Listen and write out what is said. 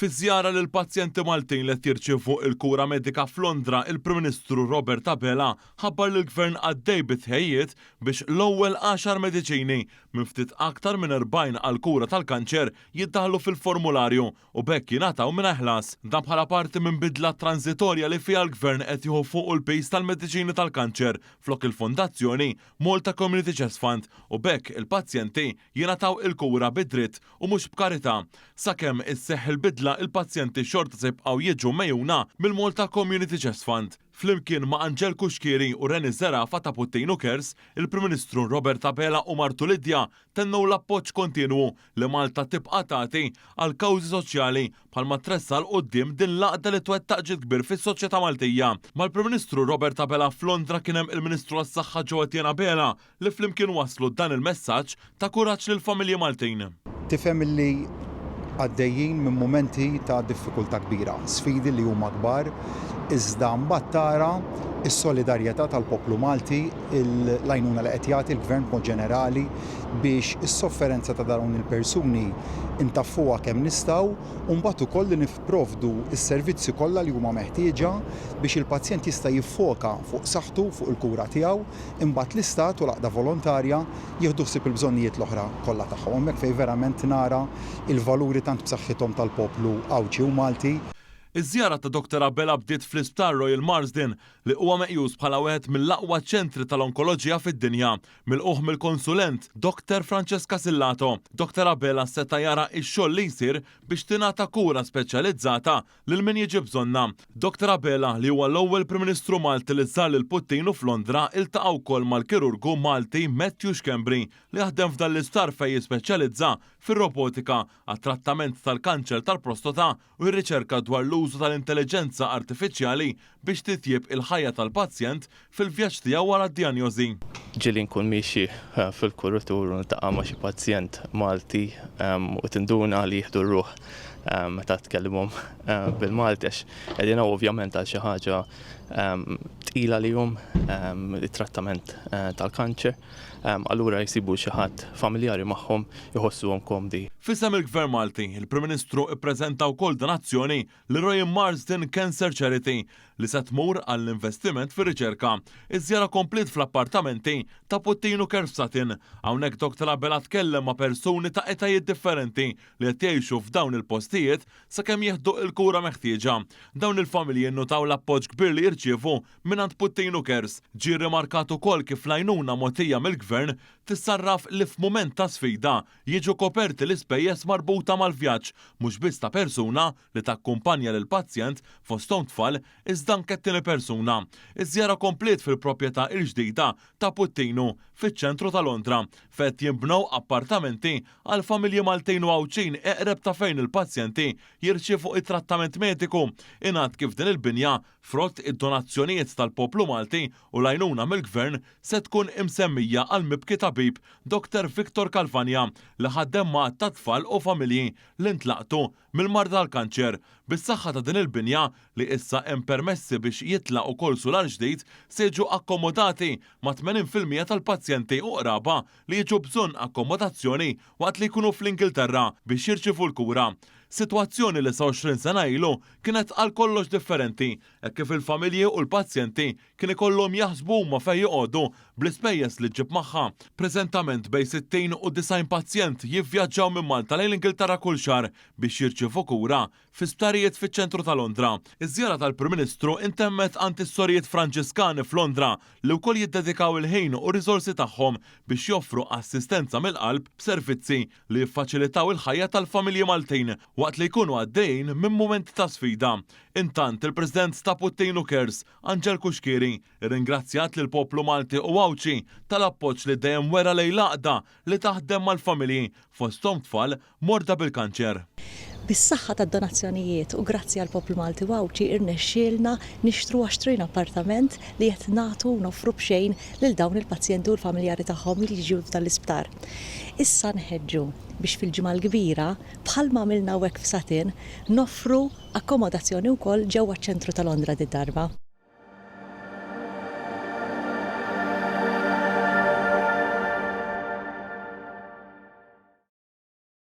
Fi żjara lil pazjenti Maltin li qed jirċievu l-kura medika f'Londra, il-Prim Ministru Robert Abela ħabbar li l-Gvern għaddej bi tħejjijiet biex l-ewwel għaxar mediċini minn ftit aktar minn 40 għall-kura tal-kanċer jiddaħħlu fil-formularju u b'hekk jingħataw mingħajr ħlas. Dan bħala parti minn bidla tranżitorja li fiha l-Gvern qed jieħu fuqu l-piż tal-mediċini tal-kanċer flok il-Fondazzjoni Malta Community Chest Fund u b'hekk il-pazjenti jingħataw il-kura bi dritt u mhux b'karità. Sakemm isseħħ il-bidla il-pazjenti xorta se jibqgħu jiġu megħjuna mill-Malta Community Chest Fund. Flimkien ma' Angel Cuschieri u Rennie Zerafa ta' Puttinu Cares, il-Prim Ministru Robert Abela u martu Lydia tennew l-appoġġ kontinwu li Malta tibqa' tagħti għal kawżi soċjali bħalma tressaq 'l quddiem din l-għaqda li twettaq ġid kbir fis-soċjetà Maltija. Mal-Prim Ministru Robert Abela f'Londra kien hemm il-Ministru għas-Saħħa Jo Etienne Abela li flimkien wasslu dan il-messaġġ ta' kuraġġ lill-familji Maltin. Tifhem li għaddejjin minn mumenti ta' diffikultà kbira, sfidi li huma kbar, iżda mbagħad tara s-solidarjetà tal-poplu Malti, l-għajnuna li qed jagħti l-Gvern b'mod ġenerali biex is-sofferenza ta' dawn il-persuni ntaffuha kemm nistgħu u mbagħad ukoll li nipprovdu s-servizzi kollha li huma meħtieġa biex il-pazjent jista' jiffoka fuq saħħtu, fuq il-kura tiegħu. Imbagħad l-Istat u l-għaqda volontarja jieħdu ħsieb il-bżonnijiet l-oħra kollha tagħhom. Hemmhekk fejn verament nara l-valuri tant b'saħħithom tal-poplu Għawdxi u Malti. Iż-żjara ta' Doctor Abela bdiet fl-Isptar Royal Marsden, li huwa meqjus bħala wieħed mill-aqwa ċentri tal-onkoloġija fid-dinja. Milqugħ mill-konsulent, Doctor Francesca Sillato, Doctor Abela seta' jara x-xogħol li jsir biex tingħata kura speċjalizzata Lil min jiġi bżonnha. Doctor Abela, li huwa l-ewwel Prim Ministru Malti li żar lil Puttinu f'Londra, iltaqa' wkoll mal-kirurgu Malti Matthew Schembri, li jaħdem f'dan l-isptar fejn jispeċjalizza fir-robotika għat-trattament tal-kanċer tal-prostota u jirriċerka dwar l-użu tal-intelliġenza artifiċjali biex titjieb il-ħajja tal-pazjent fil-vjaġġ tiegħu wara d-dijanjożi. Ġieli nkun miexi fil-kuritur u niltaqa' ma' xi pazjent Malti u tinduna li jieħdu r-ruħ meta tkellimhom bil-Malti għax qegħdin hawn ovvjament għal xi ħaġa tqila għalihom, it-trattament tal-kanċer. Allura jsibu xi ħadd familjari magħhom iħossuhom komdi. F'isem il-Gvern Malti, il-Prim Ministru ppreżenta wkoll donazzjoni lir-Royal Marsden Cancer Charity li se tmur għall-investiment fir-riċerka. Iż-żjara kompliet fl-appartamenti ta' Puttinu Care f'Sutton. Hawnhekk Dr Abela tkellem ma' persuni ta' etajiet differenti li qed jgħixu f'dawn il-postijiet sakemm jieħdu l-kura meħtieġa. Dawn il-familji nnutaw l-appoġġ kbir li jirċievu mingħand Puttinu Cares. Ġie rrimarkat ukoll kif l-għajnuna mogħtija mill-Gvern tissarraf li f'mument ta' sfida Jiġu koperti l-ispejjeż marbuta mal-vjaġġ, mhux biss ta' persuna li takkumpanja lill-pazjent, fosthom tfal, iżda anke t-tieni persuna. Iż-żjara kompliet fil-proprjetà il-ġdida ta' Puttinu, fiċ-ċentru ta' Londra, fejn qed jinbnew appartamenti għal familji Maltin u Għawdxin eqreb ta' fejn il-pazjenti jirċievu t-trattament mediku. Ingħad kif din il-binja, frott id-donazzjonijiet tal-poplu Malti u l-għajnuna mill-Gvern, se tkun imsemmija għall-mibki tabib Doctor Victor Calvagna li ħaddem ma' għadd ta' tfal u familji li ntlaqtu mill-marda tal-kanċer. Bis-saħħa ta' din il-binja, li issa hemm permessi biex jitla' ukoll sular ġdid, se jiġu akkomodati ma' 80% tal-pazjenti u qraba li jiġu bżonn akkomodazzjoni waqt li jkunu fl-Ingilterra biex jirċievu l-kura. Sitwazzjoni li sa 20 sena ilu kienet għal kollox differenti hekk kif il-familji u l-pazjenti kien ikollhom jaħsbu huma fejn joqogħdu bl-ispejjeż li ġġib magħha. Preżentament bejn 60 u 90 pazjent jivvjaġġaw minn Malta lejn l-Ingilterra kull xahar biex jirċievu kura fi sptarijiet fiċ-ċentru ta' Londra. Iż-żjara tal-Prim Ministru intemmet għand is-Sorijiet Franġiskani f'Londra li wkoll jiddedikaw il-ħin u r-riżorsi tagħhom biex joffru assistenza mill-qalb b'servizzi li jiffaċilitaw il-ħajja tal-familji Maltin waqt li jkunu għaddejjin minn mumenti ta' sfida. Intant, il-President ta' Puttinu Cares, Angel Cuschieri, irringrazzjat lill-poplu Malti u Għawdxi tal-appoġġ li dejjem wera lejn l-għaqda li taħdem mal-familji, fosthom tfal morda bil-kanċer. Bis-saħħa tad-donazzjonijiet u grazzi għall-poplu Malti u Għawdxi irnexxielna nixtru 20 appartament li qed nagħtu u noffru b'xejn lil dawn il-pazjenti u l-familjari tagħhom li jiġu f'dan l-isptar. Issa nħeġġu biex fil-Ġimgħa l-Kbira, bħalma għamilna hawnhekk f'Sutton, noffru akkomodazzjoni wkoll ġewwa ċ-ċentru ta' Londra did-darba.